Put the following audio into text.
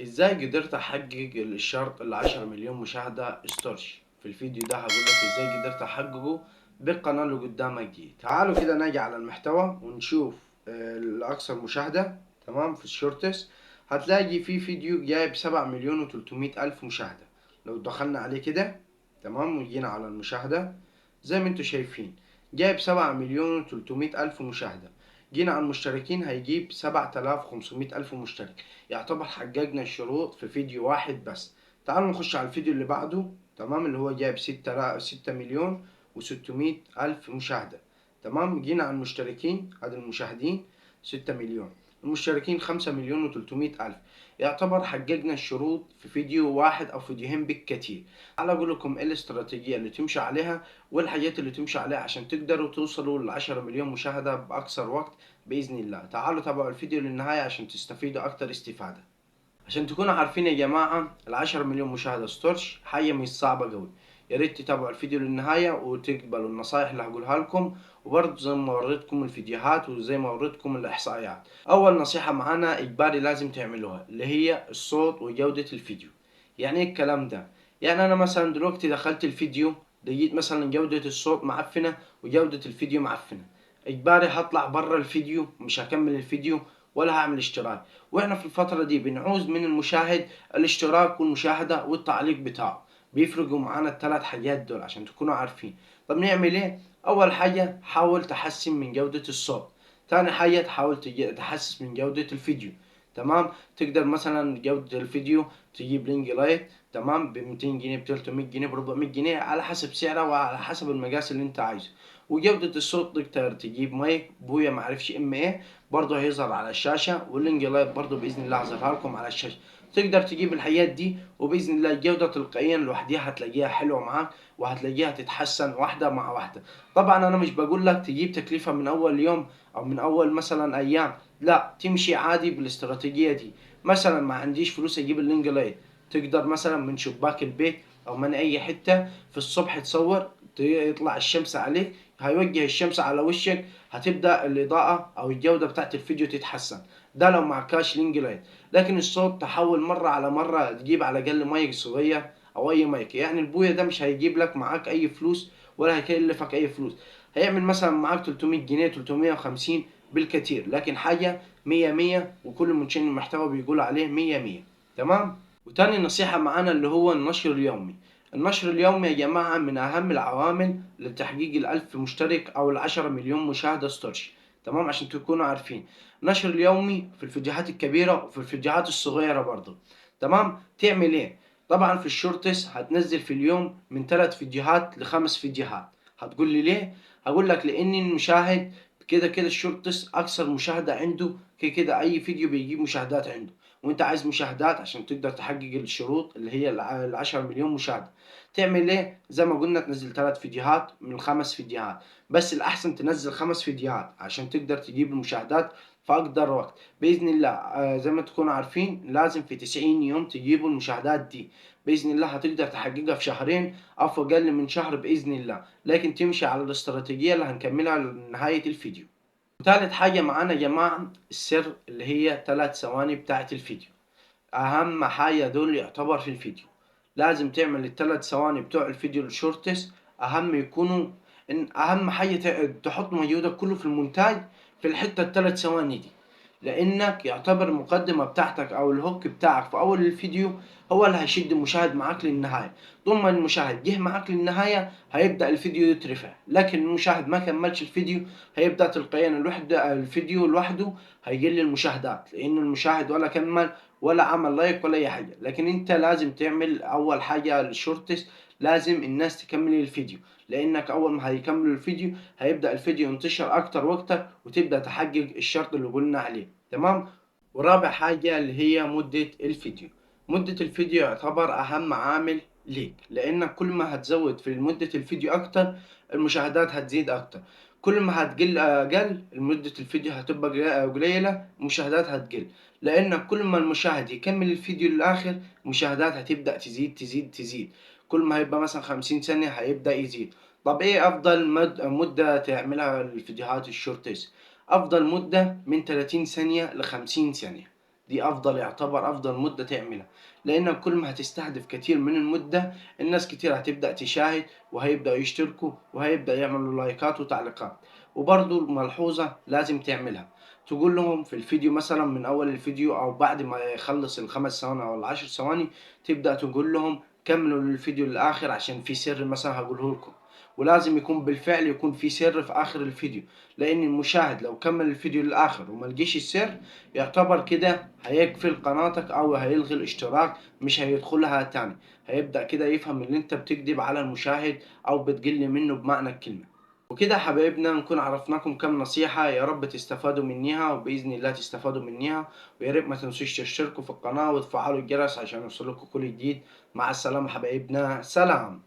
ازاي قدرت احقق الشرط ال10 مليون مشاهدة stretch؟ في الفيديو ده هقول لك ازاي قدرت احققه بالقناة اللي قدامك دي. تعالوا كده نجي على المحتوى ونشوف الاكثر مشاهدة. تمام، في ال shorts هتلاقي في فيديو جايب 7,300,000 مشاهدة. لو دخلنا عليه كده تمام وجينا على المشاهدة زي ما انتم شايفين جايب 7,300,000 مشاهدة. جينا على المشتركين هيجيب 7,500,000 مشترك. يعتبر حققنا الشروط في فيديو واحد بس. تعالوا نخش على الفيديو اللي بعده. تمام، اللي هو جايب 6,600,000 مشاهدة. تمام، جينا على المشتركين، عدد المشاهدين 6 مليون، المشتركين 5,300,000. يعتبر حققنا الشروط في فيديو واحد او فيديوهين بالكثير. تعالوا اقول لكم ايه الاستراتيجية اللي تمشي عليها والحاجات اللي تمشي عليها عشان تقدروا توصلوا ل10 مليون مشاهدة بأقصر وقت بإذن الله. تعالوا تابعوا الفيديو للنهاية عشان تستفيدوا أكتر استفادة. عشان تكونوا عارفين يا جماعة ال10 مليون مشاهدة stretch حاجة مش صعبة قوي. يا ريت تتابعوا الفيديو للنهاية وتقبلوا النصايح اللي هقولها لكم، وبرضه زي ما وريتكم الفيديوهات وزي ما وريتكم الإحصائيات. أول نصيحة معانا إجباري لازم تعملوها اللي هي الصوت وجودة الفيديو. يعني إيه الكلام ده؟ يعني أنا مثلا دلوقتي دخلت الفيديو لقيت مثلا جودة الصوت معفنة وجودة الفيديو معفنة، إجباري هطلع برا الفيديو، مش هكمل الفيديو ولا هعمل اشتراك. واحنا في الفترة دي بنعوز من المشاهد الاشتراك والمشاهدة والتعليق بتاعه، بيفرقوا معانا الثلاث حاجات دول عشان تكونوا عارفين. طب نعمل ايه؟ اول حاجة حاول تحسن من جودة الصوت، تاني حاجة تحاول تحسن من جودة الفيديو. تمام، تقدر مثلا جودة الفيديو تجيب ring light، تمام، ب 200 جنيه، ب 300 جنيه، ب 400 جنيه على حسب سعره وعلى حسب المقاس اللي انت عايزه. وجودة الصوت تقدر تجيب مايك بويا ما اعرفش ام ايه برضه هيظهر على الشاشة، وال ring light برضه بإذن الله هظهرها لكم على الشاشة. تقدر تجيب الحاجات دي وبإذن الله الجودة تلقائيا لوحديها هتلاقيها حلوة معاك وهتلاقيها تتحسن واحدة مع واحدة. طبعا أنا مش بقول لك تجيب تكلفة من أول يوم أو من أول مثلا أيام، لا، تمشي عادي بالاستراتيجية دي. مثلا ما عنديش فلوس أجيب ال ring light، تقدر مثلا من شباك البيت أو من أي حتة في الصبح تصور، يطلع الشمس عليك، هيوجه الشمس على وشك، هتبدأ الإضاءة أو الجودة بتاعت الفيديو تتحسن. ده لو معكاش ring light. لكن الصوت تحول مرة على مرة تجيب على الأقل مايك صغير أو أي مايك. يعني البويا ده مش هيجيب لك معاك أي فلوس ولا هيكلفك أي فلوس، هيعمل مثلا معاك 300 جنيه، 350 بالكثير، لكن حاجة 100 100، وكل منشئين المحتوى بيقول عليه 100 100. تمام. وتاني نصيحة معانا اللي هو النشر اليومي. النشر اليومي يا جماعة من أهم العوامل لتحقيق ال1000 مشترك أو ال10 مليون مشاهدة stretch. تمام، عشان تكونوا عارفين النشر اليومي في الفيديوهات الكبيرة وفي الفيديوهات الصغيرة برضو. تمام، تعمل ايه؟ طبعا في ال shorts هتنزل في اليوم من 3 فيديوهات ل5 فيديوهات. هتقول لي ليه؟ هقول لك لأن المشاهد كده كده ال shorts أكثر مشاهدة عنده، كده كده أي فيديو بيجيب مشاهدات عنده، وانت عايز مشاهدات عشان تقدر تحقق الشروط اللي هي ال10 مليون مشاهدة. تعمل ايه؟ زي ما قلنا تنزل 3 فيديوهات من 5 فيديوهات، بس الأحسن تنزل 5 فيديوهات عشان تقدر تجيب المشاهدات في أقدر وقت بإذن الله. زي ما تكونوا عارفين لازم في 90 يوم تجيبوا المشاهدات دي بإذن الله، هتقدر تحققها في شهرين أو في أقل من شهر بإذن الله، لكن تمشي على الاستراتيجية اللي هنكملها لنهاية الفيديو. وثالث حاجة معانا يا جماعة السر اللي هي 3 ثواني بتاعت الفيديو. أهم حاجة دول يعتبر في الفيديو، لازم تعمل الثلاث ثواني بتوع الفيديو ال shorts، أهم يكونوا إن أهم حاجة تحط مجهودك كله في المونتاج في الحتة الثلاث ثواني دي، لأنك يعتبر المقدمة بتاعتك أو ال hook بتاعك في أول الفيديو هو اللي هيشد المشاهد معاك للنهاية. طول ما المشاهد جه معاك للنهاية هيبدأ الفيديو يترفع، لكن المشاهد ما كملش الفيديو هيبدأ تلقائيا الفيديو لوحده هيقل المشاهدات، لأن المشاهد ولا كمل ولا عمل like ولا أي حاجة. لكن أنت لازم تعمل أول حاجة ال shorts، لازم الناس تكمل الفيديو، لأنك أول ما هيكملوا الفيديو هيبدأ الفيديو ينتشر أكتر وأكتر وتبدأ تحقق الشرط اللي قلنا عليه. تمام. ورابع حاجة اللي هي مدة الفيديو. مدة الفيديو يعتبر أهم عامل ليك، لأنك كل ما هتزود في مدة الفيديو أكتر المشاهدات هتزيد أكتر، كل ما هتقل أقل مدة الفيديو هتبقى قليلة، المشاهدات هتقل، لأن كل ما المشاهد يكمل الفيديو للآخر المشاهدات هتبدأ تزيد تزيد تزيد، كل ما هيبقى مثلا 50 ثانية هيبدأ يزيد. طب إيه أفضل مدة تعملها الفيديوهات ال shorts؟ أفضل مدة من 30 ثانية ل50 ثانية. دي افضل، يعتبر افضل مدة تعملها، لان كل ما هتستهدف كتير من المدة الناس كتير هتبدأ تشاهد وهيبدأوا يشتركوا وهيبدأ يعملوا لايكات وتعليقات. وبرضو الملحوظة لازم تعملها، تقول لهم في الفيديو مثلا من اول الفيديو او بعد ما يخلص ال5 ثواني او ال10 ثواني، تبدأ تقول لهم كملوا الفيديو للاخر عشان في سر مثلا هقوله لكم. ولازم يكون بالفعل يكون في سر في اخر الفيديو، لان المشاهد لو كمل الفيديو للاخر وما لقيش السر يعتبر كده هيقفل قناتك او هيلغي الاشتراك، مش هيدخلها تاني، هيبدأ كده يفهم ان انت بتكذب على المشاهد او بتقل منه بمعنى الكلمة. وكده حبايبنا نكون عرفناكم كم نصيحة، يا رب تستفادوا منيها وبإذن الله تستفادوا منيها. ويا ريت ما تنسوش تشتركوا في القناة وتفعلوا الجرس عشان يوصلكم كل جديد. مع السلامة حبايبنا، سلام.